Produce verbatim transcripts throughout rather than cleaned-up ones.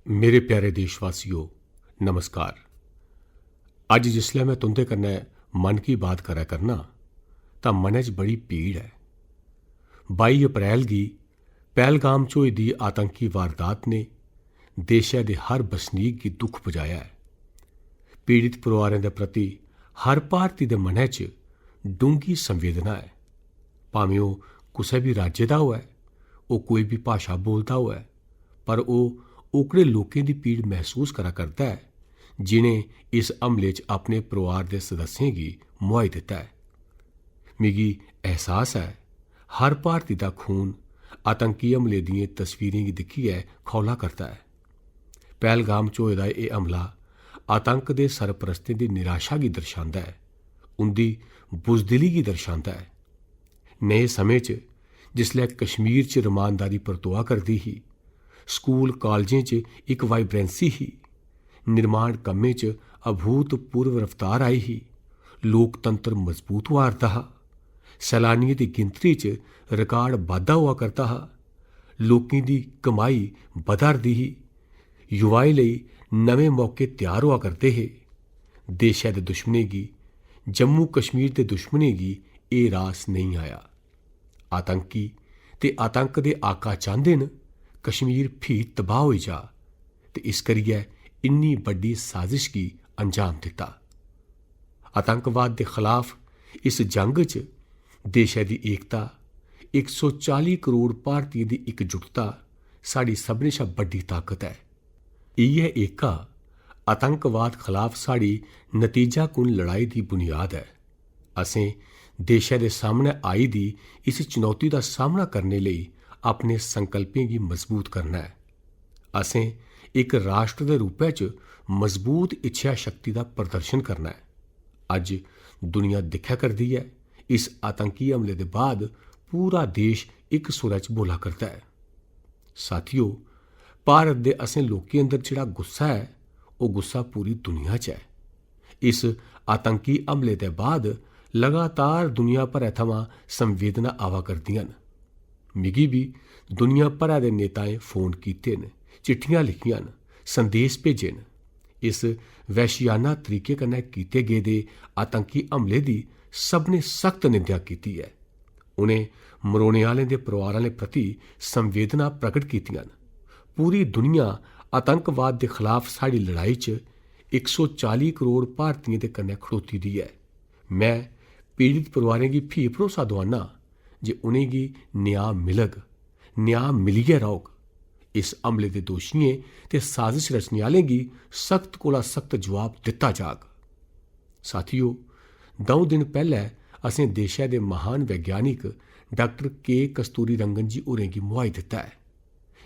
मेरे प्यारे देशवासियो, नमस्कार। अज्ज जिसलै में तुं'दे कन्नै मन की बात करै करना, तां मनै च बड़ी पीड़ ऐ। बाई अप्रैल गी पैहलगाम च होई दी आतंकी वारदात ने देशै दे हर बसनीक गी दुख पजाया ऐ। पीड़ित परोआरें दे प्रति हर भारती दे मनै च डूंह्गी संवेदना ऐ। भामें ओह् कुसै बी राज्य दा होऐ, ओह् कोई बी भाशा बोलदा होऐ, पर ओह् ओकड़े लोकें दी पीड़ मसूस करा करदा ऐ, जिनें इस हमले च अपने परोआर दे सदस्यें गी मुहाई दित्ता ऐ। मिगी एहसास ऐ, हर भारती दा खून आतंकी हमले दियें तस्वीरें गी दिक्खियै खौला करदा ऐ। पैहलगाम च होए दा एह् हमला आतंक दे सरपरस्तें दी निराशा गी दर्शांदा ऐ, उं'दी बुजदिली गी दर्शांदा ऐ। नेह समें च, जिसलै कश्मीर च रमानदारी परतोआ करदी ही, स्कूल कालजें च इक वाइब्रेंसी ही, निर्माण कम्में च अभूतपूर्व रफ्तार आई ही, लोकतंत्र मजबूत होआ 'रदा हा, सैलानियें दी गिनतरी च रिकार्ड बाद्धा होआ करदा हा, लोकें दी कमाई बधा 'रदी ही, युवाएं लेई नमें मौके त्यार होआ करदे हे। देशै दे दुश्मनें गी, जम्मू कश्मीर दे दुश्मनें गी एह् रास नेईं आया। आतंकी ते आतंक दे आका चांह्दे न कश्मीर फ्ही तबाह होई जा, ते इस करियै इन्नी बड्डी साजिश गी अंजाम दित्ता। आतंकवाद दे खलाफ इस जंग च देशै दी एकता, इक सौ चाली करोड़ भारतियें दी इकजुटता साढ़ी सभनें शा बड्डी ताकत ऐ। इ'यै एका आतंकवाद खलाफ साढ़ी नतीजाकुन लड़ाई दी बुनियाद ऐ। असें देशै दे सामनै आई दी इस चुनौती दा सामना करने लेई अपने संकल्पें गी मजबूत करना ऐ। असें इक राष्ट्र दे रूपै च मजबूत इच्छेआ शक्ति दा प्रदर्शन करना ऐ। अज्ज दुनिया दिक्खै करदी ऐ, इस आतंकी हमले दे बाद पूरा देश इक सुरै च बोला करदा ऐ। साथियो, भारत दे असें लोकें अंदर जेह्ड़ा गुस्सा ऐ, ओह् गुस्सा पूरी दुनिया च ऐ। इस आतंकी हमले दे बाद लगातार दुनिया भरै थमां संवेदना आवा करदियां न। मिगी बी दुनिया भरै दे नेताएं फोन कीते न, चिट्ठियां लिखियां न, संदेश भेजे न। इस वैशियाना तरीके कन्नै कीते गेदे आतंकी हमले दी सभनें सख्त निंदेआ कीती ऐ। उ'नें मरोने आह्लें दे परोआर आह्लें प्रति संवेदना प्रकट कीतियां न। पूरी दुनिया आतंकवाद दे खलाफ साढ़ी लड़ाई च इक सौ चाली करोड़ भारतियें दे कन्नै खड़ोती दी ऐ। में पीड़ित परोआरें गी फ्ही भरोसा दोआन्ना जे उ'नेंगी न्याऽ मिलग, न्याऽ मिलियै रौह्ग। इस हमले दे दोशियें ते साजिश रचने आह्लें गी सख्त कोला सख्त जवाब दित्ता जाग। साथियो, द'ऊं दिन पैह्लै असें देशै दे महान वैज्ञानिक डाक्टर के कस्तूरी रंगन जी होरें गी मुहाई दित्ता ऐ।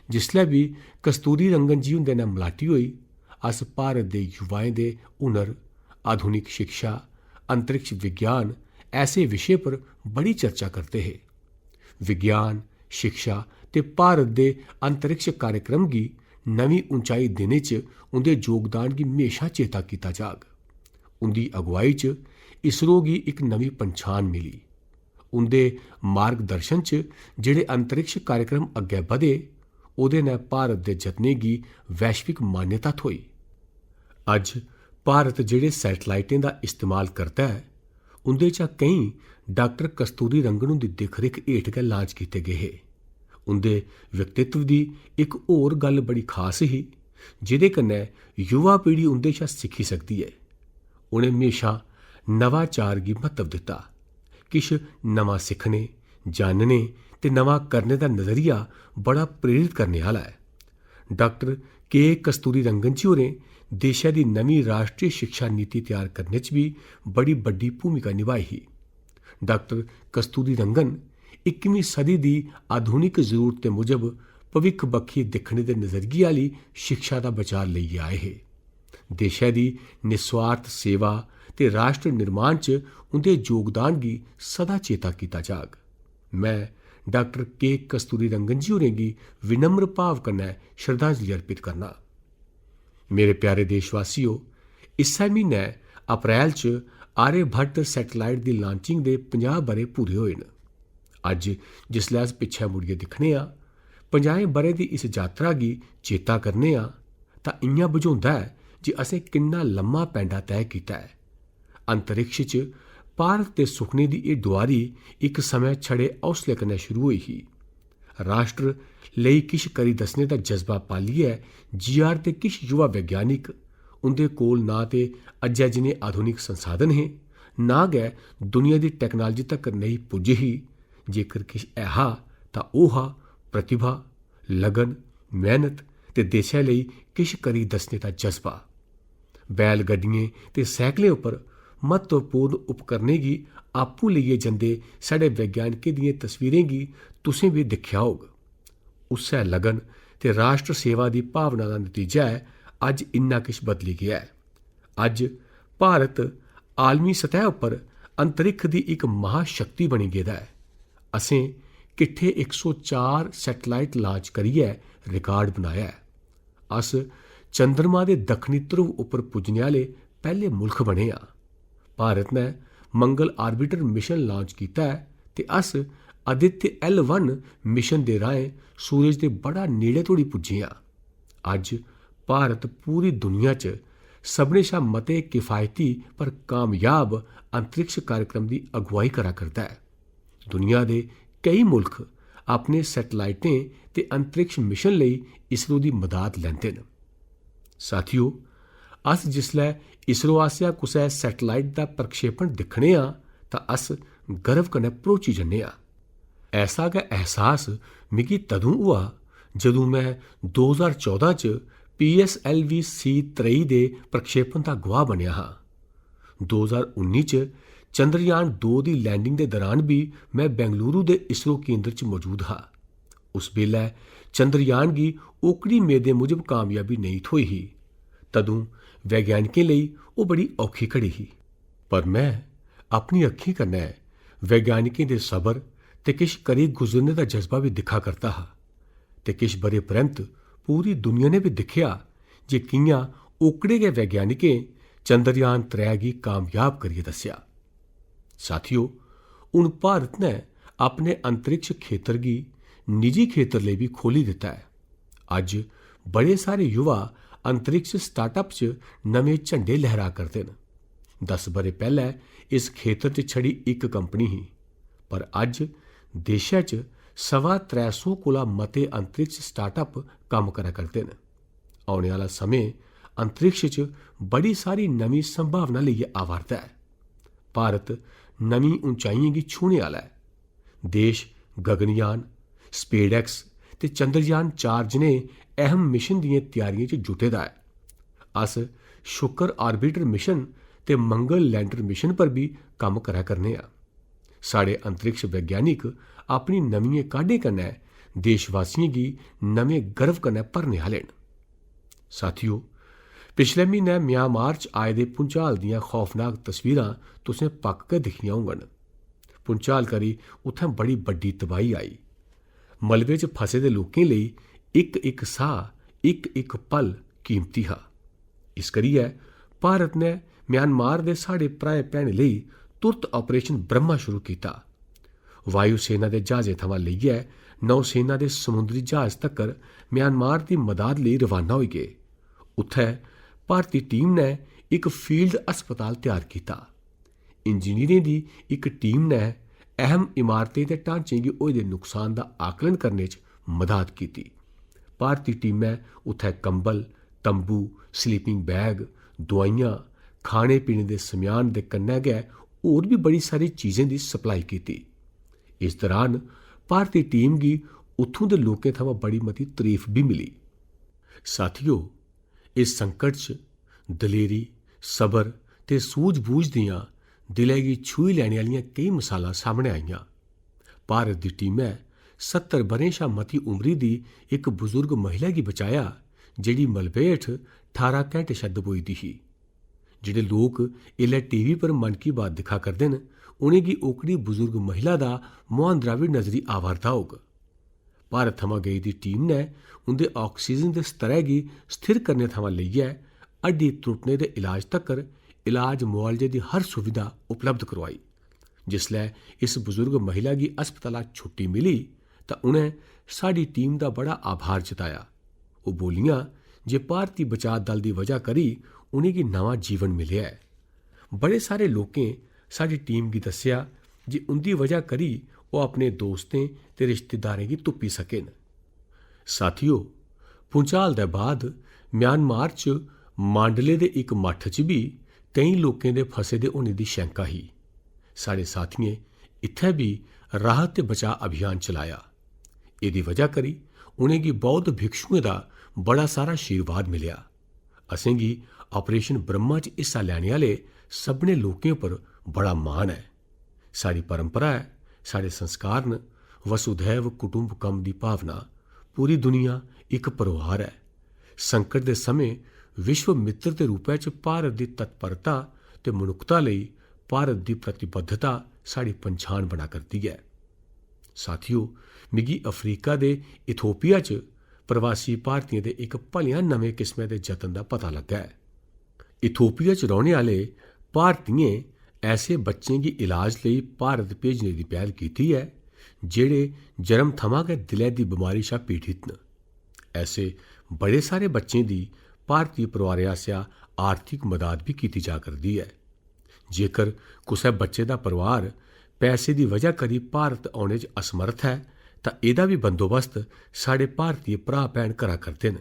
जिसलै बी कस्तूरी रंगन जी हुंदे नै मलाटी होई, अस भारत दे युवाएं दे हुनर, आधुनिक शिक्षा, अंतरिक्ष विज्ञान ऐसे विशे पर बड़ी चर्चा करदे हे। विज्ञान, शिक्षा ते भारत दे अंतरिक्ष कार्यक्रम गी नमीं उंचाई देने च उं'दे योगदान गी म्हेशां चेता कीता जाग। उं'दी अगुआई च इसरो गी इक नमीं पंछान मिली। उं'दे मार्गदर्शन च जेह्ड़े अंतरिक्ष कार्यक्रम अग्गै बधे, ओह्दे नै भारत दे जतनें गी वैश्विक मान्यता थ्होई। अज्ज भारत जेह्ड़े सैटेलाइटें दा इस्तेमाल करदा ऐ, उं'दे चा केईं डाक्टर कस्तूरी रंगन हुंदी दिक्ख-रिक्ख हेठ गै लांच कीते गे हे। उं'दे व्यक्तित्व दी इक होर गल्ल बड़ी खास ही, जेह्दे कन्नै युवा पीढ़ी उं'दे शा सिक्खी सकदी ऐ। उ'नें म्हेशां नवाचार गी म्हत्तव दित्ता। किश नमां सिक्खने, जानने ते नमां करने दा नजरिया बड़ा प्रेरित करने आह्ला ऐ। डाक्टर के कस्तूरी रंगन जी होरें देशै दी नमीं राष्ट्री शिक्षा नीति त्यार करने च बी बड़ी बड्डी भूमिका निभाई ही। डाक्टर कस्तूरी रंगन इक्कीमीं सदी दी आधुनिक जरूरतें मुजब भविक्ख बक्खी दिक्खने दे नजरिये आह्ली शिक्षा दा बचार लेइयै आए हे। देशै दी निस्वार्थ सेवा ते राष्ट्र निर्माण च उं'दे योगदान गी सदा चेता कीता जाग। में डाक्टर के कस्तूरी रंगन जी होरें गी विनम्र भाव कन्नै श्रद्धांजलि अर्पित करना। मेरे प्यारे देशवासियो, इस्सै म्हीनै अप्रैल च आर्यभट्ट सैटेलाइट दी लांचिंग दे पंजाह् ब'रे पूरे होए न। अज्ज जिसलै अस पिच्छै मुड़ियै दिक्खने आं, पंजाहें ब'रें दी इस जातरा गी चेता करने आं, तां इ'यां बझोंदा ऐ जे असें किन्ना लम्मा पैंडा तैऽ कीता ऐ। अंतरिक्ष च भारत दे सुखने दी एह् डुआरी इक समें छड़े हौसले कन्नै शुरू होई ही। राष्ट्र लेई किश करी दस्सने दा जज्बा पालियै जीआर दे किश युवा वैज्ञानिक, उं'दे कोल ना ते अज्जै जनेह् आधुनिक संसाधन हे, ना गै दुनिया दी टैक्नालजी तक्कर नेही पुज्ज ही। जेकर किश ऐ हा तां ओह् हा प्रतिभा, लगन, मेह्नत ते देसै लेई किश करी दस्सने दा जज्बा। बैलगड्डियें ते सैकलें उप्पर म्हत्तवपूर्ण उपकरणें गी आपूं लेइयै जंदे साढ़े वैज्ञानिकें दियें तस्वीरें गी तुसें बी दिक्खेआ होग। उस्सै लगन ते राष्ट्र सेवा दी भावना दा नतीजा ऐ अज्ज इन्ना किश बदली गेआ ऐ। अज्ज भारत आलमी सतह उप्पर अंतरिक्ष दी इक महाशक्ति बनी गेदा ऐ। असें किट्ठे इक सौ चार सैटेलाइट लांच करियै रिकार्ड बनाया ऐ। अस चंद्रमा दे दक्खनी ध्रुव उप्पर पुज्जने आह्ले पैह्ले मुल्ख बने आं। भारत ने मंगल ऑर्बिटर मिशन लांच कीता ऐ ते अस आदित्य एल वन मिशन दे राहें सूरज दे बड़ा नेड़े धोड़ी पुज्जे आं। अज्ज भारत पूरी दुनिया च सभनें शा मते किफायती पर कामयाब अंतरिक्ष कार्यक्रम दी अगुवाई करा करदा ऐ। दुनिया दे केई मुल्ख अपने सैटेलाइटें ते अंतरिक्ष मिशन लेई इसरो दी मदाद लैंदे न। साथियो, अस जिसलै इसरो आसेआ कुसै सैटेलाइट दा प्रक्षेपण दिक्खने आं तां अस गर्व कन्नै भरोची जन्ने आं। ऐसा गै एहसास मिगी तदूं होआ जदूं में दो ज्हार चौदां च पी एस एल वी सी त्रेई दे प्रक्षेपण दा गुआह बनेआ हा। दो ज्हार उन्नी च चंद्रयान दो दी लैंडिंग दे दरान बी में बेंगलुरु दे इसरो केंद्र च मौजूद हा। उस बेल्लै चंद्रयान गी ओकड़ी मेदें मुजब कामयाबी नेईं थ्होई ही। तदूं वैज्ञानिकें लेई ओह् बड़ी औखी घड़ी ही। पर में अपनी अक्खीं कन्नै वैज्ञानिकें दे सबर ते किश करी गुजरने दा जज्बा बी दिक्खा करदा हा। ते किश ब'रे परैंत पूरी दुनिया ने बी दिक्खेआ जे कि'यां ओकड़े गै वैज्ञानिकें चंद्रयान त्रै गी कामयाब करियै दस्सेआ। साथियो, हून भारत ने अपने अंतरिक्ष खेतर गी निजी खेतर लेई बी खोह्ली दित्ता ऐ। अज्ज बड़े सारे युवा अंतरिक्ष स्टार्टअप च नमें झंडे लहरा करदे न। दस ब'रे पैह्लै इस खेतर च छड़ी इक कंपनी ही, पर अज्ज देशै च सवा त्रै सौ कोला मते अंतरिक्ष स्टार्टअप कम्म करा करदे न। औने आह्ला समें अंतरिक्ष च बड़ी सारी नमीं संभावना लेइयै आवा'रदा ऐ। भारत नमीं उंचाइयें गी छूह्ने आह्ला ऐ। देश गगनयान, स्पेडएक्स ते चंद्रयान चार जनेह् अहम मिशन दियें त्यारियें च जुटे दा ऐ। अस शुक्र ऑर्बिटर मिशन ते मंगल लैंडर मिशन पर बी कम्म करै करने आं। साढ़े अंतरिक्ष वैज्ञानिक अपनी नमियें काढें कन्नै देशवासियें गी नमें गर्व कन्नै भरने आह्ले न। साथियो, पिछले म्हीनै म्यांमार च आए दे भुंचाल दियां खौफनाक तस्वीरां तुसें पक्क गै दिक्खियां होङन। भुंचाल करी उत्थें बड़ी बड्डी तबाही आई। मलबे च फसे दे लोकें लेई इक-इक साह्, इक-इक पल कीमती हा। इस करियै भारत ने म्यांमार दे साढ़े भ्राएं-भैनें लेई तुरत ऑपरेशन ब्रह्मा शुरू कीता। वायुसेना दे ज्हाजें थमां लेइयै नौसेना दे समुंदरी ज्हाज तक्कर म्यांमार दी मदाद लेई रवाना होई गे। उत्थै भारती टीम ने इक फील्ड अस्पताल त्यार कीता। इंजीनियरें दी इक टीम ने अहम इमारतें ते ढांचें गी होए दे नुकसान दा आकलन करने च मदाद कीती। भारती टीमै उत्थै कंबल, तंबू, स्लीपिंग बैग, दोआइयां, खाने-पीने दे सम्यान दे कन्नै गै होर बी बड़ी सारी चीजें दी सप्लाई कीती। इस दरान भारती टीम गी उत्थूं दे लोकें थमां बड़ी मती तरीफ बी मिली। साथियो, इस संकट च दलेरी, सबर ते सूझ-बूझ दियां दिलै गी छूही लैने आह्लियां केई मसालां सामनै आइयां। भारत दी टीमै सत्तर ब'रें शा मती उमरी दी इक बुजुर्ग महिला गी बचाया, जेह्ड़ी मलबे हेठ ठारां घैंटे शा दबोई दी ही। जेह्ड़े लोक एल्लै टीवी पर मन की बात दिक्खा करदे न, उ'नेंगी ओकड़ी बुजुर्ग महिला दा मुहांदरा बी नजरी आवा'रदा होग। भारत थमां गेई दी टीम ने उं'दे ऑक्सीजन दे स्तरै गी स्थिर करने थमां लेइयै हड्डी त्रुट्टने दे इलाज तक्कर इलाज मुआलजे दी हर सुविधा उपलब्ध करोआई। जिसलै इस बुजुर्ग महिला गी अस्पताला छुट्टी मिली तां उ'नें साढ़ी टीम दा बड़ा आभार जताया। ओह् बोलियां जे भारती बचाऽ दल दी वजह करी उ'नेंगी नमां जीवन मिलेआ ऐ। बड़े सारे लोकें साढ़ी टीम गी दस्सेआ जे उं'दी वजह करी ओह् अपने दोस्तें ते रिश्तेदारें गी तुप्पी सके न। साथियो, भूंचाल दे बाद म्यांमार च मांडले दे इक मठ च बी केईं लोकें दे फसे दे होने दी शैंका ही। साढ़े साथियें इत्थै बी राहत ते बचाऽ अभियान चलाया। एह्दी वजह करी उ'नेंगी बौद्ध भिक्षुएं दा बड़ा सारा आशीर्वाद मिलेआ। असेंगी ऑपरेशन ब्रह्मा च हिस्सा लैने आह्ले सभनें लोकें उप्पर बड़ा मान ऐ। साढ़ी परंपरा ऐ, साढ़े संस्कार न, वसुधैव कुटुंबकम दी भावना। पूरी दुनिया इक परोआर ऐ। संकट दे समें विश्व मित्र दे रूपै च भारत दी तत्परता ते मनुक्खता लेई भारत दी प्रतिबद्धता साढ़ी पंछान बना करदी ऐ। साथियो, मिगी अफ्रीका दे इथोपिया च प्रवासी भारतीयें दे इक भलेआं नमें किस्मै दे जतन दा पता लग्गा ऐ। इथोपिया च रौह्ने आह्ले भारतीयें ऐसे बच्चें गी इलाज लेई भारत भेजने दी पैह्ल कीती ऐ, जेह्ड़े जन्म थमां गै दिलै दी बमारी शा पीड़त न। ऐसे बड़े सारे बच्चें दी भारती परोआरें आसेआ आर्थिक मदाद बी कीती जा करदी ऐ। जेकर कुसै बच्चे दा परोआर पैसे दी वजह करी भारत औने च असमर्थ ऐ, तां एह्दा बी बंदोबस्त साढ़े भारतीय भ्राऽ भैन करा करदे न।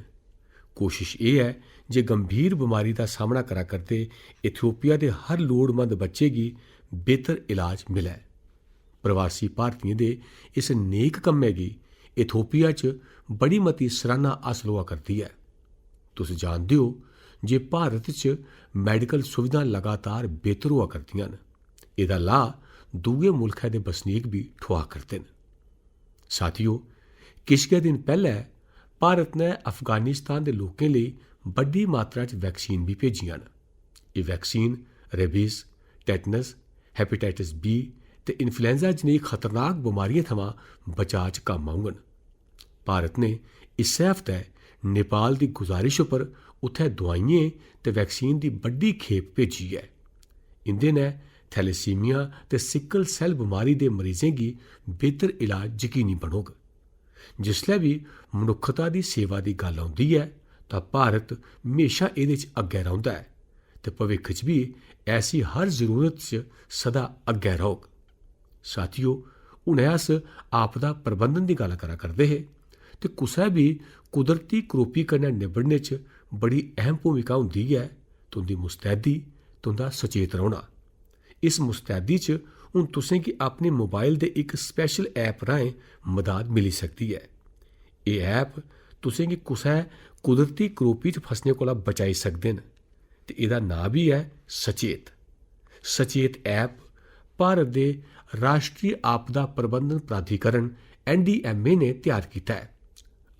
कोशश एह् ऐ जे गंभीर बमारी दा सामना करा करदे इथियोपिया दे हर लोड़मंद बच्चे गी बेहतर इलाज मिलै। प्रवासी भारतीयें दे इस नेक कम्मै गी इथियोपिया च बड़ी मती सराह्ना हासल होआ करदी ऐ। तुस जानदे ओ जे भारत च मैडिकल सुविधां लगातार बेहतर होआ करदियां न। एह्दा लाह् दूए मुल्खै दे बसनीक बी ठुआ करदे न। साथियो, किश गै दिन पैह्लै भारत ने अफगानिस्तान दे लोकें लेई बड्डी मात्रा च वैक्सीन बी भेजियां न। एह् वैक्सीन रेबीज, टेटनस, हेपेटाइटिस बी ते इन्फ्लुएंजा जनेही खतरनाक बमारियें थमां बचाऽ च कम्म औङन। भारत ने इस्सै हफ्तै नेपाल दी गुजारिश उप्पर उत्थै दोआइयें ते वैक्सीन दी बड्डी खेप भेजी ऐ। इं'दे नै थैलेसीमिया ते सिकल सैल बमारी दे मरीजें गी बेहतर इलाज यकीनी बनोग। जिसलै बी मनुक्खता दी सेवा दी गल्ल औंदी ऐ, तां भारत म्हेशां एह्दे च अग्गै रौंह्दा ऐ ते भविक्ख च बी ऐसी हर जरूरत च सदा अग्गै रौह्ग। साथियो, हुनै अस आपदा प्रबंधन दी गल्ल करा करदे हे ते कुसै बी कुदरती करोपी कन्नै निबड़ने च बड़ी अहम भूमिका होंदी ऐ तुं'दी मुस्तैदी, तुं'दा सचेत रौह्ना। इस मुस्तैदी च हून तुसें गी अपने मोबाइल दे इक स्पैशल ऐप राहें मदाद मिली सकदी ऐ। एह् ऐप तुसें गी कुसै कुदरती करोपी च फसने कोला बचाई सकदे न ते एह्दा नांऽ बी ऐ सचेत। सचेत ऐप भारत दे राश्ट्री आपदा प्रबंधन प्राधिकरण, एनडीएमए, ने त्यार कीता ऐ।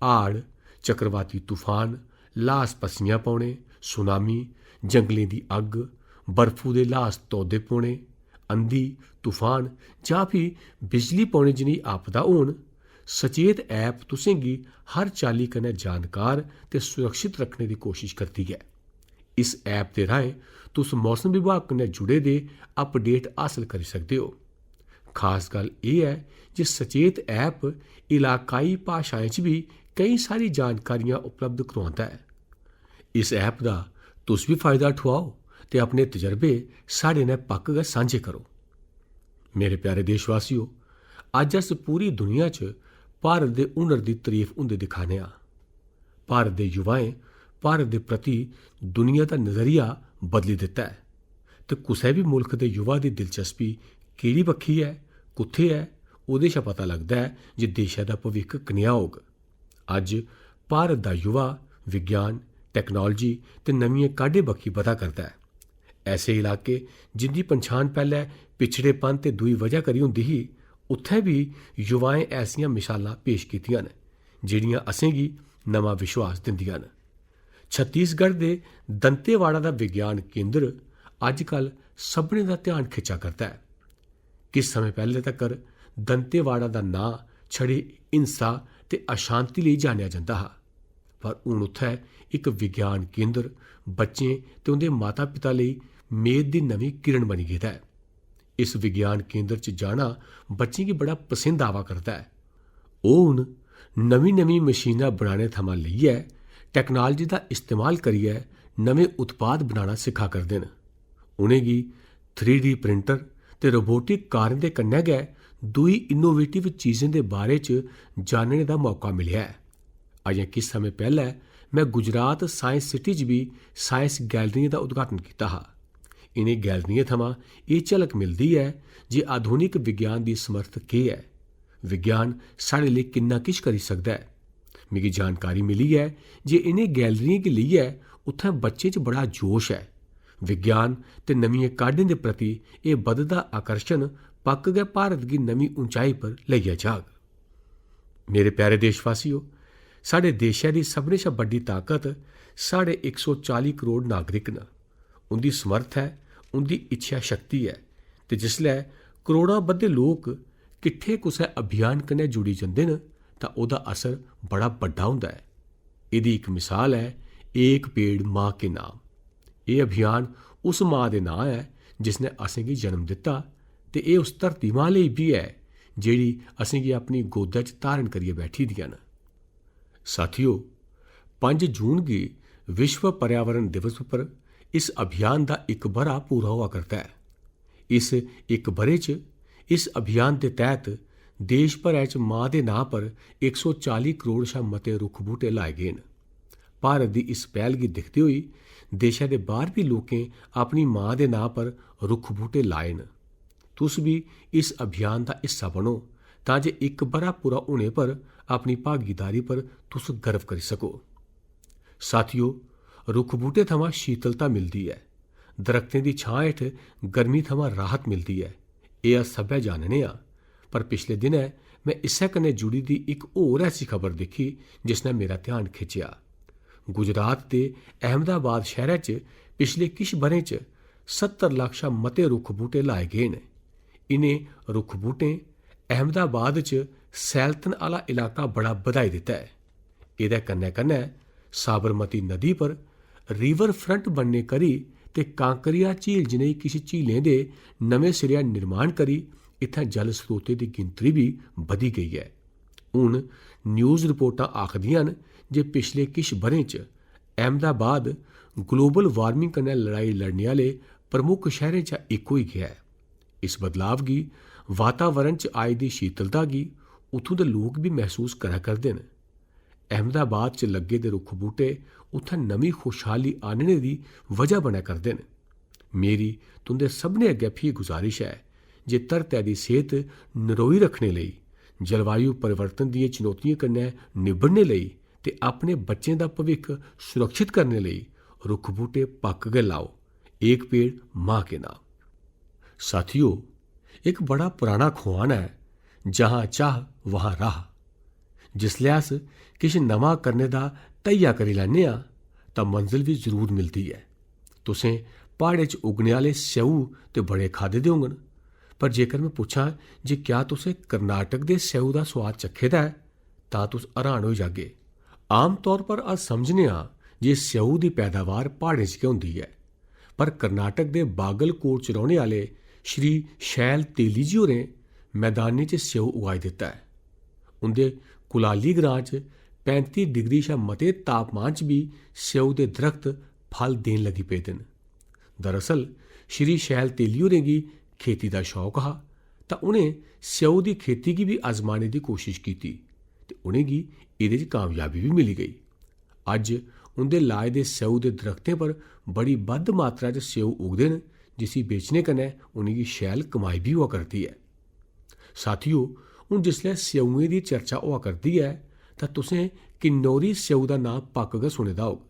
हाड़, चक्रवाती तूफान, ल्हास पस्सियां पौने, सुनामी, जंगलें दी अग्ग, बर्फू दे ल्हास तौदे पौने, अंधी, तूफान जां फ्ही बिजली पौने जनेही आपदा होन, सचेत ऐप तुसें गी हर चाल्ली कन्नै जानकार ते सुरक्षत रक्खने दी कोशश करदी ऐ। इस ऐप दे राहें तुस मौसम विभाग कन्नै जुड़े दे अपडेट हासल करी सकदे ओ। खास गल्ल एह् ऐ जे सचेत ऐप इलाकाई भाशाएं च बी केईं सारी जानकारियां उपलब्ध करोआंदा ऐ। इस ऐप दा तुस बी फायदा ठुआओ ते अपने तजर्बे साढ़े नै पक्क गै सांझे करो। मेरे प्यारे देशवासियो, अज्ज अस पूरी दुनिया च भारत दे हुनर दी तरीफ होंदे दिक्खा ने आं। भारत दे युवाएं भारत दे प्रति दुनिया दा नजरिया बदली दित्ता ऐ ते कुसै बी मुल्ख दे युवा दी दिलचस्पी केह्ड़ी बक्खी ऐ, कुत्थै ऐ, ओह्दे शा पता लगदा ऐ जे देशै दा भविक्ख कनेहा होग। अज्ज भारत दा युवा विज्ञान, टैक्नालोजी ते नमियें काढें बक्खी बधा करदा ऐ। ऐसे इलाके जिं'दी पंछान पैह्लै पिछड़ेपन ते दूई वजह करी होंदी ही, उत्थै बी युवाएं ऐसियां मिसालां पेश कीतियां न जेह्ड़ियां असेंगी नमां विश्वास दिंदियां न। छत्तीसगढ़ दे दंतेवाड़ा दा विज्ञान केंद्र अज्जकल सभनें दा ध्यान खिच्चा करदा ऐ। किश समें पैह्ले तक्कर दंतेवाड़ा दा नांऽ छड़ी हिंसा ते अशांति लेई जानेआ जंदा हा, पर हून उत्थै इक विज्ञान केंद्र बच्चें ते उं'दे माता-पिता लेई मेद दी नमीं किरण बनी गेदा ऐ। इस विज्ञान केंद्र च जाना बच्चें गी बड़ा पसंद आवा करदा ऐ। ओह् हून नमीं-नमीं मशीनां बनाने थमां लेइयै टेक्नोलॉजी दा इस्तेमाल करियै नमें उत्पाद बनाना सिक्खा करदे न। उ'नेंगी थ्री डी प्रिंटर ते रोबोटिक कारें दे कन्नै गै दूई इनोवेटिव चीजें दे बारे च जानने दा मौका मिलेआ ऐ। अजें किश समें पैह्लै में गुजरात साइंस सिटी च बी साइंस गैलरियें दा उद्घाटन कीता हा। इ'नें गैलरियें थमां एह् झलक मिलदी ऐ जे आधुनिक विज्ञान दी समर्थ केह् ऐ, विज्ञान साढ़े लेई किन्ना किश करी सकदा ऐ। मिगी जानकारी मिली ऐ जे इ'नें गैलरियें गी लेइयै उत्थें बच्चें च बड़ा जोश ऐ। विज्ञान ते नमियें काढें दे प्रति एह् बधदा आकर्षण पक्क गै भारत गी नमीं उंचाई पर लेइयै जाग। मेरे प्यारे देशवासियो, साढ़े देशै दी सभनें शा बड्डी ताकत साढ़े इक सौ चाली करोड़ नागरिक न। उं'दी समर्थ ऐ, उं'दी इच्छा शक्ति ऐ, ते जिसलै करोड़ां बद्धे लोक किट्ठे कुसै अभियान कन्नै जुड़ी जंदे न, तां ओह्दा असर बड़ा बड्डा होंदा ऐ। एह्दी इक मिसाल ऐ एक पेड़ मां के नाम। एह् अभियान उस मां दे नांऽ ऐ जिसने असेंगी जन्म दित्ता, ते एह् उस धरती मां लेई बी ऐ जेह्ड़ी असेंगी अपनी गोदै च धारण करियै बैठी दियां न। साथियो, पंज जून गी विश्व पर्यावरण दिवस पर इस अभियान दा इक ब'रा पूरा होआ करदा ऐ। इस इक ब'रे च इस अभियान दे तैह्त देश भरै च मां दे नांऽ पर इक सौ चाली करोड़ शा मते रुक्ख बूह्टे लाए गे न। भारत दी इस पैह्ल गी दिखदे होई देशै दे बाह्र बी लोकें अपनी मां दे नांऽ पर रुक्ख बूह्टे लाए न। तुस बी इस अभियान दा हिस्सा बनो, तां जे इक ब'रा पूरा होने पर अपनी भागीदारी पर तुस गर्व करी सको। साथियो, रुक्ख बूह्टे थमां शीतलता मिलदी ऐ, दरख्तें दी छां हेठ गर्मी थमां राहत मिलदी ऐ, एह् अस सब्भै जानने आं। पर पिछले दिनै में इस्सै कन्नै जुड़ी दी इक होर ऐसी खबर दिक्खी जिसने मेरा ध्यान खिच्चेआ। गुजरात दे अहमदाबाद शैह्रै च पिछले किश ब'रें च सत्तर लक्ख शा मते रुक्ख बूह्टे लाए गे न। इ'नें रुक्ख बूह्टें अहमदाबाद च सैलतन आह्ला इलाका बड़ा बधाई दित्ता ऐ। एह्दे कन्नै कन्नै साबरमती नदी पर रिवर फ्रंट बनने करी ते कांकरिया झील जनेही किश झीलें दे नमें सिरेआ निर्माण करी इत्थें जल स्रोतें दी गिनतरी बी बधी गेई ऐ। हून न्यूज़ रिपोर्टां आखदियां न जे पिछले किश ब'रें च अहमदाबाद ग्लोबल वार्मिंग कन्नै लड़ाई लड़ने आह्ले प्रमुख शैह्रें चा इक होई गेआ ऐ। इस बदलाव गी वातावरण च आई दी शीतलता गी उत्थूं दे लोक बी मसूस करा करदे न। अहमदाबाद च लग्गे दे रुक्ख बूह्टे उत्थै नमीं खुशहाली आह्नने दी वजह बनै करदे न। मेरी तुं'दे सभनें अग्गै फ्ही गुजारिश ऐ जे धरतै दी सेह्त नरोई रक्खने लेई, जलवायु परिवर्तन दियें चुनौतियें कन्नै निब्बड़ने लेई ते अपने बच्चें दा भविक्ख सुरक्षत करने लेई रुक्ख बूह्टे पक्क गै लाओ। एक पेड़ मां के नाम। साथियो, इक बड़ा पराना खुआन ऐ, जहां चाह वहां राह। जिसलै अस किश नमां करने दा धैया करी लैन्ने आं, तां मंजल बी जरूर मिलदी ऐ। तुसें प्हाड़े च उग्गने आह्ले स्येऊ ते बड़े खाद्धे दे होङन, पर जेकर में पुच्छां जे क्या तुसें कर्नाटक दे स्येऊ दा सोआद चक्खे दा ऐ, तां तुस हैरान होई जागे। आमतौर पर अस समझने आं जे स्येऊ दी पैदावार प्हाड़ें च गै होंदी ऐ, पर कर्नाटक दे बागलकोट च रौह्ने आह्ले श्री शैल तेली जी होरें मैदानें च स्येऊ उगाई दित्ता ऐ। उं'दे कुलाली ग्रां च पैंती डिग्री शा मते तापमान च बी स्येऊ दे दरख्त फल देन लगी पेदे न। दरअसल, श्री शैल तेली होरें गी खेती दा शौक हा, तां उ'नें स्येऊ दी खेती गी बी आजमाने दी कोशश कीती ते उ'नेंगी एह्दे च कामयाबी बी मिली गेई। अज्ज उं'दे लाए दे स्येऊ दे दरख्तें पर बड़ी बद्ध मात्रा च स्येऊ उगदे न, जिसी बेचने कन्नै उ'नेंगी शैल कमाई बी होआ करदी ऐ। साथियो, हून जिसलै स्येऊएं दी चर्चा होआ करदी ऐ, तां तुसें किन्नौरी स्येऊ दा नांऽ पक्क गै सुने दा होग।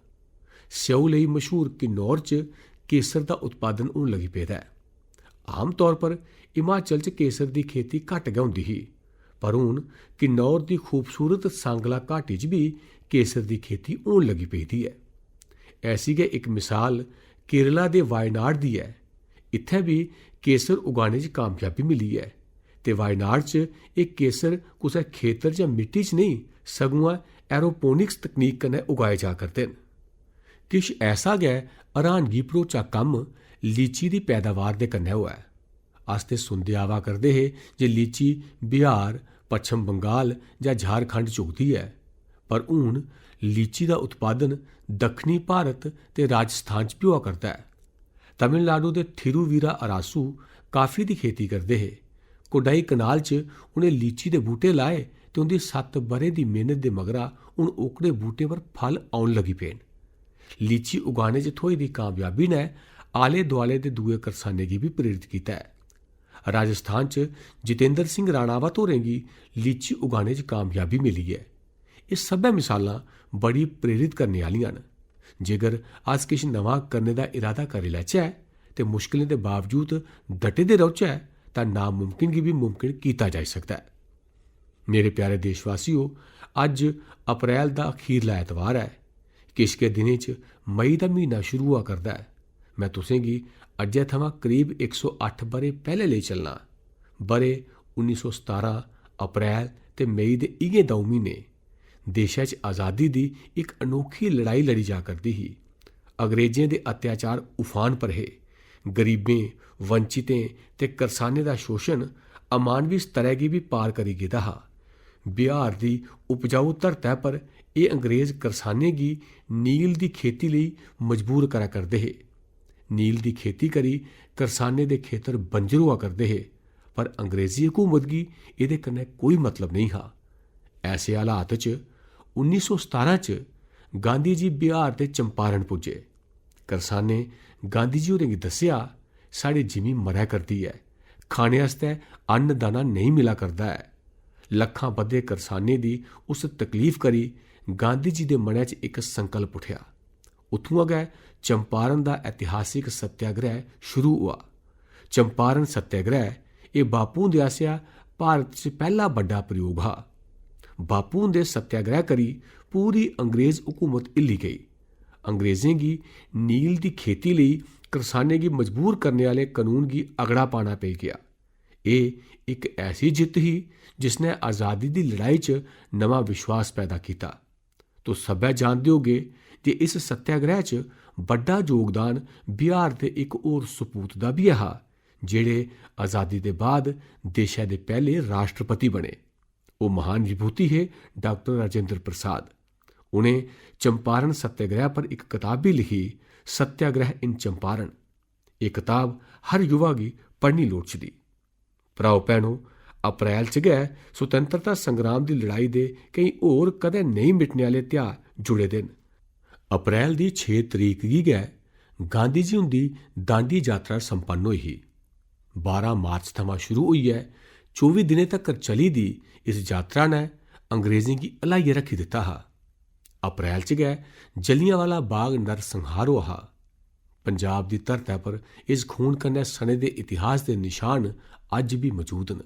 स्येऊ लेई मशहूर किन्नौर च केसर दा उत्पादन होन लगी पेदा ऐ। आमतौर पर हिमाचल च केसर दी खेती घट्ट गै होंदी ही, पर हून किन्नौर दी खूबसूरत सांगला घाटी च बी केसर दी खेती होन लगी पेदी ऐ। ऐसी गै इक मिसाल केरला दे वायनाड दी ऐ। इत्थै बी केसर उगाने च कामयाबी मिली ऐ ते वायनाड च एह् केसर कुसै खेतर जां मिट्टी च नेईं, सगुआं एरोपोनिक्स तकनीक कन्नै उगाए जा करदे न। किश ऐसा गै हैरानगी भरोचा कम्म लीची दी पैदावार दे कन्नै होआ ऐ। अस ते सुनदे आवा करदे हे जे लीची बिहार, पच्छम बंगाल जां झारखंड च उगदी ऐ, पर हून लीची दा उत्पादन दक्खनी भारत ते राजस्थान च बी होआ करदा ऐ। तमिलनाडु दे थिरुवीरा अरासू काफी दी खेती करदे हे। कोडाई कनाल च उ'नें लीची दे बूह्टे लाए ते उं'दी सत्त ब'रें दी मेह्नत दे मगरा हून ओकड़े बूह्टें पर फल औन लगी पे न। लीची उगाने च थ्होई दी कामयाबी ने आले दुआले दे दूए करसानें गी बी प्रेरित कीता ऐ। राजस्थान च जितेंद्र सिंह राणावत होरें गी लीची उगाने च कामयाबी मिली ऐ। एह् सब्भै मिसालां बड़ी प्रेरित करने आह्लियां न। जेकर अस किश नमां करने दा इरादा करी लैचै ते मुश्कलें दे बावजूद डटे दे रौह्चै, तां नामुमकिन गी बी मुमकिन कीता जाई सकदा ऐ। मेरे प्यारे देशवासियो, अज्ज अप्रैल दा अखीरला ऐतवार ऐ। किश गै दिनें च मई दा म्हीना शुरू होआ करदा ऐ। में तुसें गी अज्जै थमां करीब इक सौ अट्ठ ब'रे पैह्ले लेई चलना। ब'रे उन्नी सौ सतारां, अप्रैल ते मई दे इ'यै द'ऊं म्हीने। देशै च आजादी दी इक अनोखी लड़ाई लड़ी जा करदी ही। अंग्रेजें दे अत्याचार उफान पर हे। गरीबें, वंचितें ते करसानें दा शोशन अमानवी स्तरै गी बी पार करी गेदा हा। बिहार दी उपजाऊ धरतै पर एह् अंग्रेज करसानें गी नील दी खेती लेई मजबूर करा करदे हे। नील दी खेती करी करसानें दे खेतर बंजर होआ करदे हे, पर अंग्रेजी हुकूमत गी एह्दे कन्नै कोई मतलब नेईं हा। ऐसे हालात च उन्नी सौ सतारां च गांधी जी बिहार दे चंपारण पुज्जे। करसानें गांधी जी होरें गी दस्सेआ, "साढ़ी जिमीं मरै करदी ऐ, खाने आस्तै अन्न दाना नेईं मिला करदा ऐ।" लक्खां बद्धे करसानें दी उस तकलीफ करी गांधी जी दे मनै च इक संकल्प उठेआ। उत्थुआं गै चंपारण दा ऐतिहासिक सत्याग्रह शुरू होआ। चंपारण सत्याग्रह एह् बापू हुंदे आसेआ भारत च पैह्ला बड्डा प्रयोग हा। बापू हुंदे सत्याग्रह करी पूरी अंग्रेज हुकूमत हिल्ली गेई। अंग्रेजें गी नील दी खेती लेई करसानें गी मजबूर करने आह्ले कनून गी अगड़ा पाना पेई गेआ। एह् इक ऐसी जित्त ही जिसने आजादी दी लड़ाई च नमां विश्वास पैदा कीता। तुस सब्भै जानदे होगे जे इस सत्याग्रह च बड्डा योगदान बिहार दे इक होर सपूत दा बी ऐ हा, जेह्ड़े आजादी दे बाद देशै दे पैह्ले राष्ट्रपति बने। ओह् महान विभूति हे डाक्टर राजेंद्र प्रसाद। उ'नें चंपारण सत्याग्रह पर इक कताब बी लिखी, सत्याग्रह in चंपारण। एह् कताब हर युवा गी पढ़नी लोड़चदी। भ्राओ भैनो, अप्रैल च गै स्वतंत्रता संग्राम दी लड़ाई दे केई होर कदें नेईं मिटने आह्ले ध्याऽ जुड़े दे न। अप्रैल दी छे तरीक गी गै गांधी जी हुंदी दांडी यात्रा संपन्न होई ही। बारां मार्च थमां शुरू होइयै चौबी दिनें तक्कर चली दी इस यात्रा ने अंग्रेजें गी हलाइयै रक्खी दित्ता हा। अप्रैल च गै जलियांवाला बाग नरसंहार होआ हा। पंजाब दी धरतै पर इस खून कन्नै सने दे इतिहास दे निशान अज्ज बी मजूद न।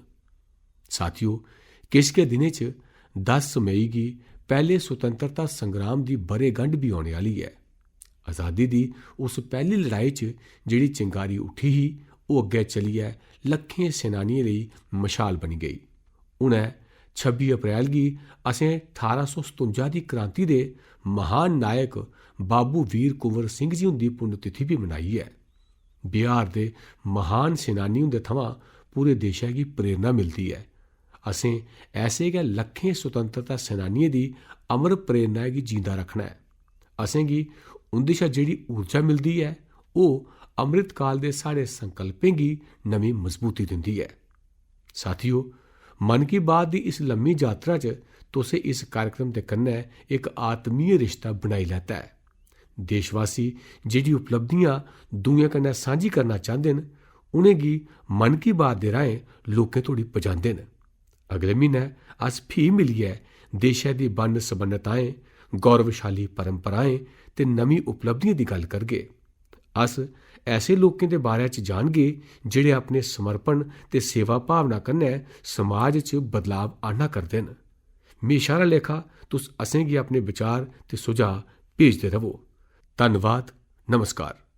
साथियो, किश गै दिनें च दस मई गी पैह्ले स्वतंत्रता संग्राम दी ब'रेगंढ बी औने आह्ली ऐ। आजादी दी उस पैह्ली लड़ाई च जेह्ड़ी चिंगारी उठी ही, ओह् अग्गै चलियै लक्खें सेनानियें लेई मशाल बनी गेई। हुनै छब्बी अप्रैल गी असें ठारां सौ सतुंजा दी क्रांति दे महान नायक बाबू वीर कुंवर सिंह जी हुंदी पुण्यतिथि बी मनाई ऐ। बिहार दे महान सेनानी हुंदे थमां पूरे देशै गी प्रेरणा मिलदी ऐ। असें ऐसे गै लक्खें स्वतंत्रता सेनानियें दी अमर प्रेरणा गी जींदा रक्खना ऐ। असेंगी उं'दे शा जेह्ड़ी ऊर्जा मिलदी ऐ, ओह् अमृतकाल दे साढ़े संकल्पें गी नमीं मजबूती दिंदी ऐ। साथियो, मन की बात दी इस लम्मी यात्रा च तुसें इस कार्यक्रम दे कन्नै इक आत्मीय रिश्ता बनाई लैता ऐ। देशवासी जेह्ड़ी उपलब्धियां दूएं कन्नै सांझी करना चांह्दे न, उ'नेंगी मन की बात दे राहें लोकें धोड़ी पजांदे न। अगले म्हीनै अस फ्ही मिलियै देशै दी बन्न-सबन्नताएं, गौरवशाली परंपराएं ते नमीं उपलब्धियें दी गल्ल करगे। अस ऐसे लोकें दे बारै च जानगे जेह्ड़े अपने समर्पण ते सेवा भावना कन्नै समाज च बदलाव आह्‌ना करदे न। म्हेशां आह्‌ला लेखा तुस असेंगी अपने विचार ते सुझाऽ भेजदे र'वो। धन्नवाद। नमस्कार।